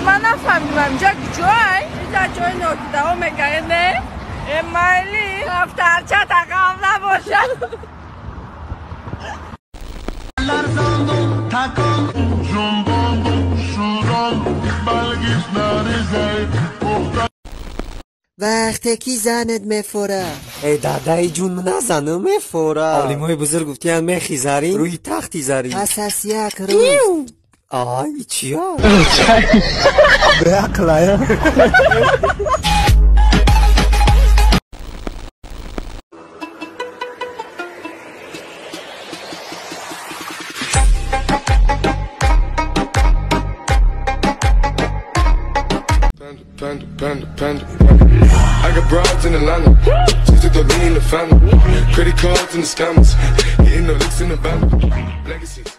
Ман нафаҳмидам инҷа куҷоай? Инҷа ҷои нодидаҳо мегӯяд, не? Э майли, дафтарча тақав набошад. Вақте ки занат мефора. Э дадаи ҷун, назану мефора. Олимҳои бузург гуфтиянд мехи зарин рӯи тахти зарин. Пас аз як рӯз. Ай, чия? Беақлая. Panda, panda, panda. I got broads in Atlanta. She's a dog in the family. Credit cards and the scammers. Hitting the licks in the band. Legacies.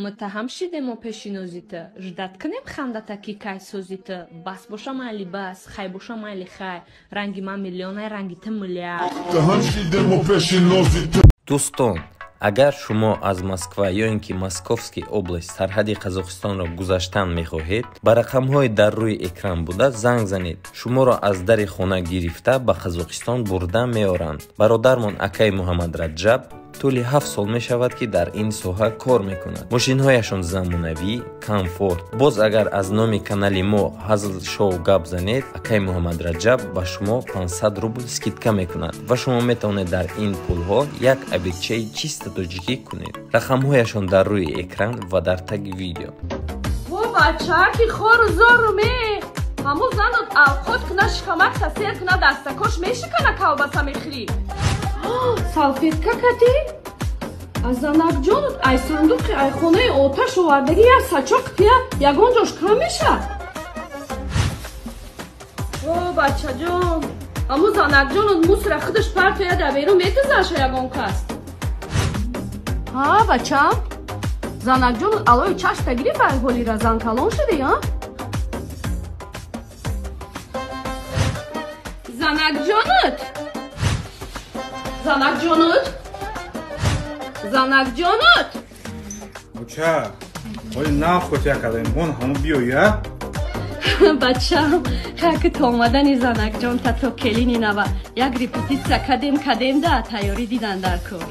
Муттаҳам шидемо пеши нозита, ждат кунем хандата ки кай созита. Бас боша майли бас, хай боша майли хай. Ранги ман миллионай, ранги ту миллиард. Муттаҳам шидемо пеши нозита. Дӯстон, агар шумо аз Москва ё ин ки Московский область сарҳади Қазоқистонро гузаштан мехоҳед, ба рақамҳои дар рӯи экран буда занг занед. Шуморо аз дари хона гирифта ба Қазоқистон бурда меоранд. Бародармон акаи Муҳаммад Раҷаб тӯли 7 сол мешавад, ки дар ин соҳа кор мекунад. Мошинҳояшон замонавӣ, комфорт. Боз агар аз номи канали мо Ҳазл Шоу гап занед, акаи Муҳаммад Раҷаб ба шумо 500 рубл скидка мекунад ва шумо метавонед дар ин пулҳо як обедчаи чиста тоҷикӣ кунед. Рақамҳояшон дар рӯи экран ва дар таги видео. Во бачаки хору зору ме! Ҳамун занот авқот куна, шикамакта сер куна, дастакош мешикана, колбаса мехӯрӣ. Салфетка кадӣ? Аз занакҷонут ай сандуқи ай хонаи оташ овардагӣ як сачоқ тия ягон ҷош кам мешавад? О, бачаҷон, ҳамун занакҷонут мусора худаш партоя дар берун метизаша ягон кас. Ҳа, бачам, занакҷонут алои чашта гирифт ай ҳолира зан калон шудӣ, а? Занакҷонут? Занакҷонут? Занакҷонут? Оча, оли нав хотя кадаем, он ҳаму биёя? Бачам, хаки то омадани занакҷон та то келини нава як репетитсия кадем кадем да тайёрӣ дидан дар кор.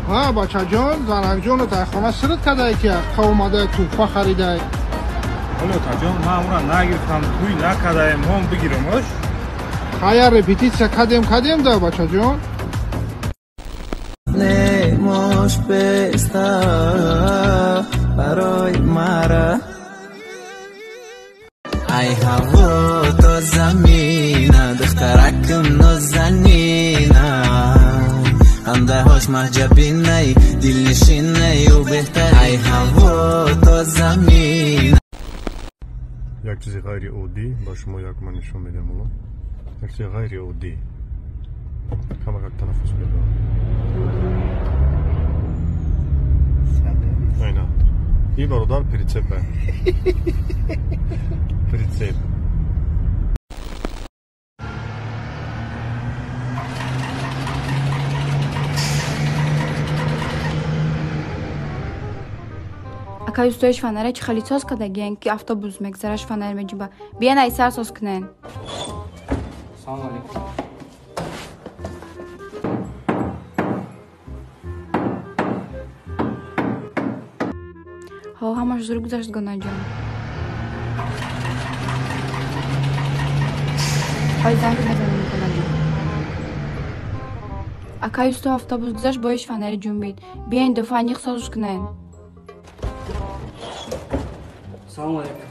Ҳа, бачаҷон, занакҷонут ай хона сирт кадай ки қа омадай туҳфа харидай. Оли отаҷон, ман ӯра нагирифтам, тӯй накадаем, ҳом бигирамош. Ҳая репетитсия кадем кадем да, бачаҷон. Немош песта барои мара. Ай ҳаво то замина, духтаракам нозанина. Хандаҳош маҳҷабинай, дилнишинай ӯ беҳтар. Ай ҳаво то замина. Як чизи ғайриоддӣ ба шумо як ман нишон медиҳам ҳоло. Як чизи ғайриоддӣ. Камакак танаффус медорам. Айна. Ин бародар прицепа. Прицеп. Акай устои шфанера чӣ хеле соз кардагиен, ки автобус мегзара шфанер меҷуба. Биен ай сар соз кунен. Салом алейкум. Ҳо, ҳамаш зур гузашт, гонаҷон. Ҳой занг мезанем, гонаҷон. Акай усто автобус гузашт, бои шфанери ҷунбид. Биен дафъа аниқ созш кунен. Салом алейкум.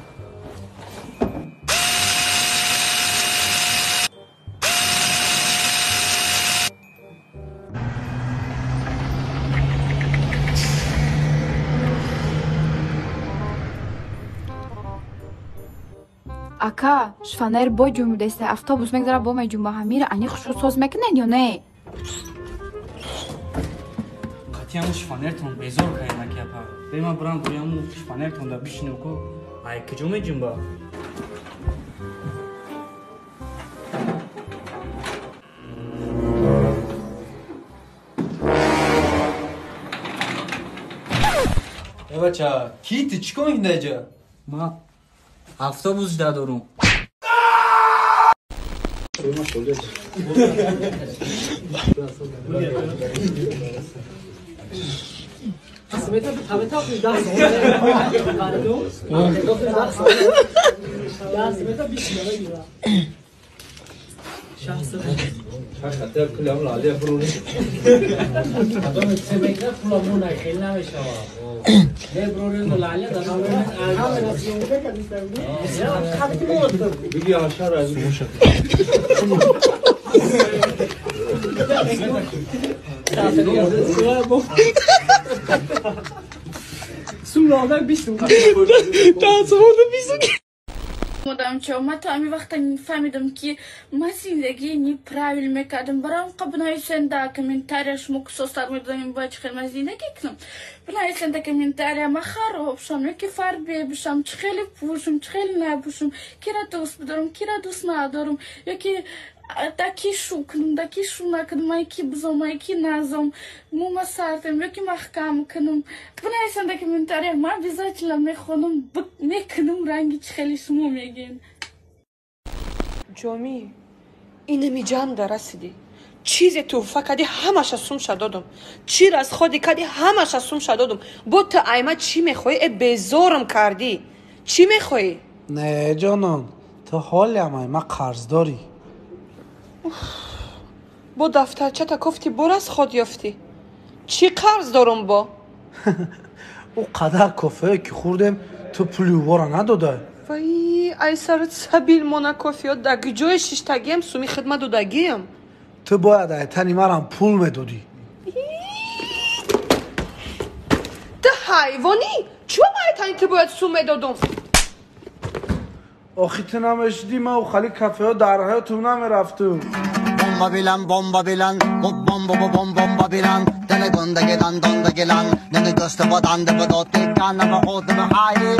Ака, шфанер бо ҷунбидаста, автобус мегзара бо меҷунба. Ҳамира аниқ шу соз мекунед ё не? Қатъияму шифонертон безор кардем, акияпа. Бе ман бурам дуяму шифонертон да бишинем ку. Ай куҷо меҷунба? Э бача, ки ту чӣ кор мекунӣ дар инҷа? Ма автобус жда дорум. Модамчо, ма то ами вақта фаҳмидам, ки ман зиндагии неправил мекардам. Барои қа бинависен дар комментария, шумо кусостар медонем, бояд чӣ хел ман зиндагӣ кунам. Бинависен дар комментария, ман хароб шам ё ки фарбе бишам, чӣ хеле пӯшам, чӣ хеле напӯшам, кира дӯст бидорам, кира дӯст надорам, ё ки да ки шу кунам, да ки шу накунам, ман ки бизом, ман ки назом, мума сартам ё ки маҳкам кунам. Бинависен дар комментария, ман обязательно мехонам, мекунам ранги чӣ хеле шумо мегӯен. Ҷомӣ, инами ҷанда расидӣ. Чизе туҳфа кардӣ, ҳамаша сумша додум. Чӣ расходӣ кардӣ, ҳамаша сумша додум. Бо ту айма чӣ мехоҳӣ? Э, безорам кардӣ. Чӣ мехоҳӣ? Не, ҷонон, ту ҳолиам айма қарздорӣ. Бо дафтарчата кофтӣ, бо расход ёфтӣ. Чӣ қарз дорум бо? Ӯ қадар кофеое ки хӯрдем, ту пули ӯвора надодай. Вай, ай сарат сабил мона кофеё, дар ҷои шиштагиам суми хидмат додагиам. Ту бояд ай тани марам пул медодӣ. Ту ҳайвонӣ? Чӣ ба ай тани ту бояд сум медодум? Охи ту намешидӣ, ман хали кафеҳо дар ҳаётум намерафтум. Bomba bilan, bomba bilan, bom bom bom bomba bilan, dene gonda gelan, donda gelan, nene göste vadan de vadotte kana va odme hayi.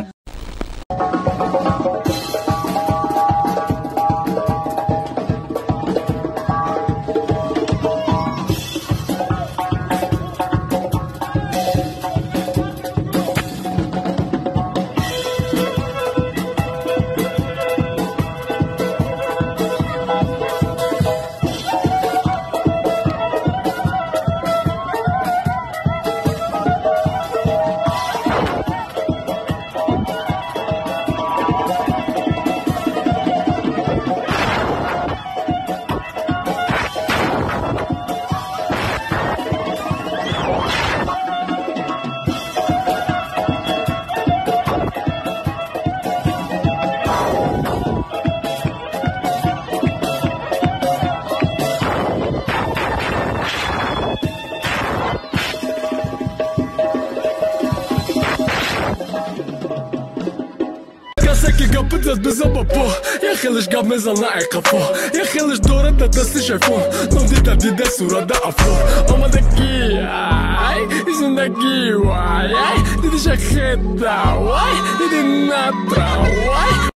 Я хелеш гап мезана ай қафо, я хелеш дорад дар дасти шайфон, нодида дида сурада афо омадаги, ай зиндагӣ, вай, ай дидиша хеда, вай диди натра, вай.